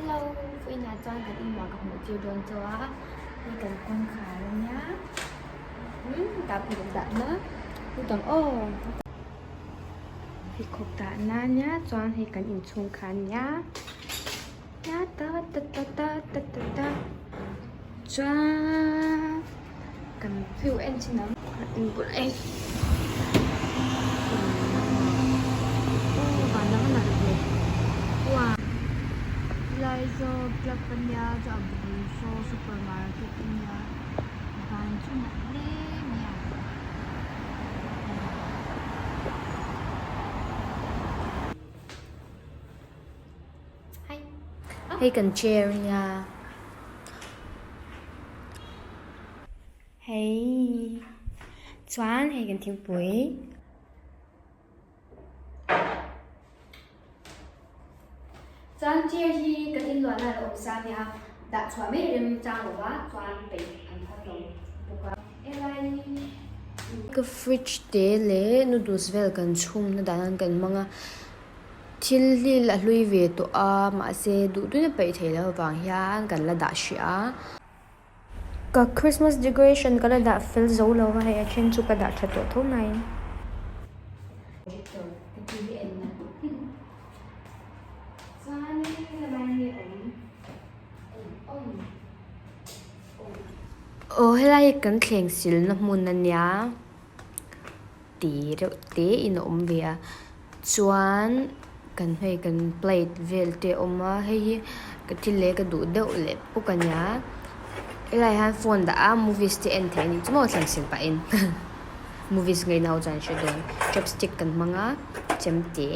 Hello, vawiinah chuan kan inmuah ka hmuh tir dawn chu a, hei kan kawngkhar a nia, umm tah pheikhawk dahna lut ang aw, pheikhawk dahna a nia chuan hei kan inchhung kha a nia, ta ta ta ta ta ta ta ta chuan kan view en chin ang in bulah hian aw van dang a nalh ve uah Helai saw club a nia chuan a bul saw super market a nia van chu nalh hle mai a. Hei kan chair a nia hei chuan hei kan thingpui chuan chair hi kan inluahna a lo awm sa ania dah chhuah mai rem chang lo va chuan peih an phal lo bawk a helai Ka fridge te leh noodles vel kan chhumna dan an kan hmang a. Thil hi la hlui ve tawh a, mahse duh duhin a peih theih loh avang hian kan la dah hrih a. Ka Christmas decoration ka la dah fel zo lo a, hei a then chu ka dah tha tawh tho mai. Aw helai hi kan thleng silna hmun a nia. Ti reuh te in a awm ve a chuan kan hei kan plate vel te a awm a hei hi ka thil leh ka duh deuh leh puk a nia helaiah hian phone dah a movies te en theih a nih chu maw thleng sil pahin movies ngaihna ho chuan an hre dawn chopstick kan hmang a chemte.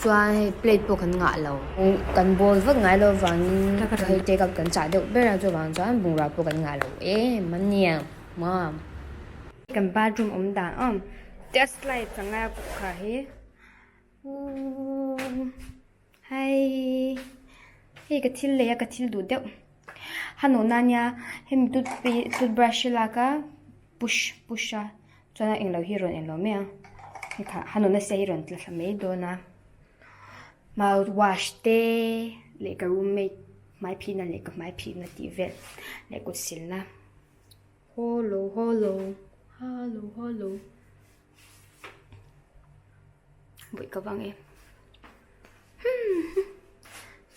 Chuan hei plate pawh kan ngah lo. Kan bawl vak ngai lo avangin hei take out kan chah deuh ber a chuvang chuan bungrau pawh kan ngah lo em a nia maw. Kan bathroom awm dan awm test light ang lai a kawhkhar hi uuh hei hei ka thil lei a ka thil duh deuh ha nawhna ania hemi toothbrush hi lak a push push a. Chuan a englo hi rawn englo mai ang hei kha ha nuna sia hi rawn tla thla mai dawn a mouth wash te leh ka roommate hmai phihna leh ka hmai phihna tih vel leh kut silna hollow hollow hollow hollow bawih ka vang em.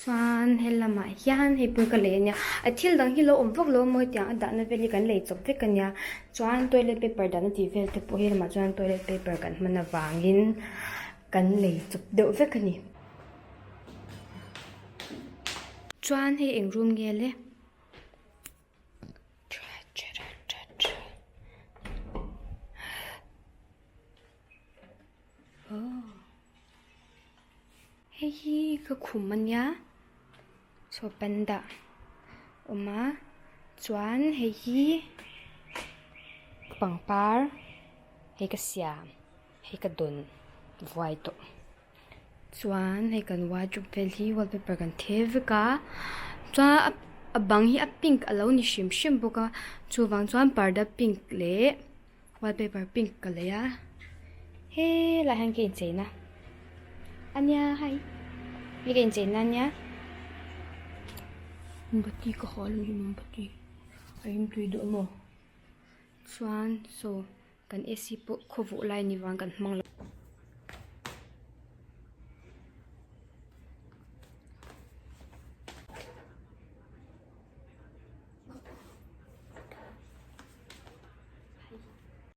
Chuan he lamah hian hei pawh ka lei ania a thil dang hi lo awm vak lo a maw hetiang a dahna vel hi kan lei chawp vek ania chuan toilet paper dahna tih vel te pawh hi lamah chuan toilet paper kan hman avangin kan lei chawp deuh vek a ni. Chuan hei eng room nge le? Hei hi ka khum a nia chaw panda awm a chuan hei hi pangpar hei ka siam hei ka dawn vuai tawh chuan hei kan wardrobe vel hi wallpaper kan the vek a chuan a bang hi a pink a lo ni hrim hrim bawk a chuvang chuan parda pink leh. Wallpaper pink ka lei a helaiah hian ka incheina a nia hai hei ka incheina a nia mombati ka haw alawm hi mombati a in tui duh maw chuan saw kan A C pawh khawvawh lai ni vang kan hmang lo.